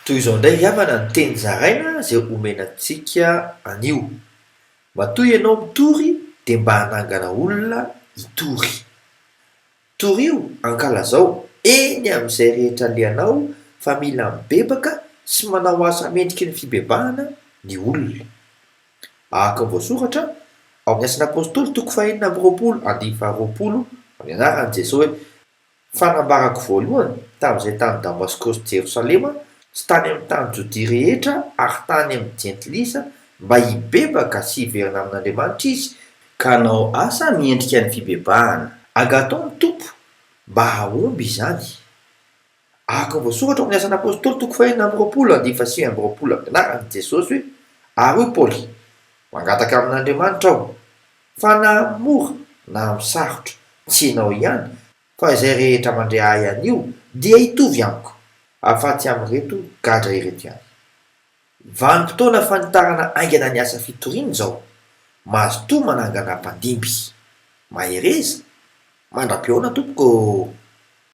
Toy izao indray ry havana ny teny zaraina izay omena antsika anio. Matoa ianao mitory dia mba hanangana olona hitory. Torio, ankalazao, eny amin'izay rehetra alehanao fa mila mibebaka sy manao asa mendriky ny fibebahana ny olona. Araka ny voasoratra ao amin'ny Asan'Apostoly toko fahenina amby 20 andininy faharoapolo amin'ny anaran'i Jesoa hoe, Fa nambarako voalohany tamin'izay tany Damaskosy Jerosalema sy tany amin'ny tany Jodia rehetra ary tany amin'ny Jentilisa mba hibebaka sy hiverina amin'Andriamanitra izy, ka hanao asa miendrika ny fibebahana. Angatao ny Tompo mba hahomby izany. Araka ny voasoratra ao amin'ny Asan'ny Apostoly toko fahenina amby 20 andininy faha-29 amin'ny anaran'i Jesosy hoe, Ary hoy Paoly, Mangataka amin'Andriamanitra aho, Fa na amin'ny mora na amin'ny sarotra, tsy ianao ihany, fa izay rehetra mandre ahy anio dia hitovy amiko, afa-tsy amin'ireto gadra ireto ihany. Vanim-potoana fanitarana haingana ny asa fitoriana izao. Mazotoa manangana mpandimby. Mahereza! Mandra-pihaona tompoko ô!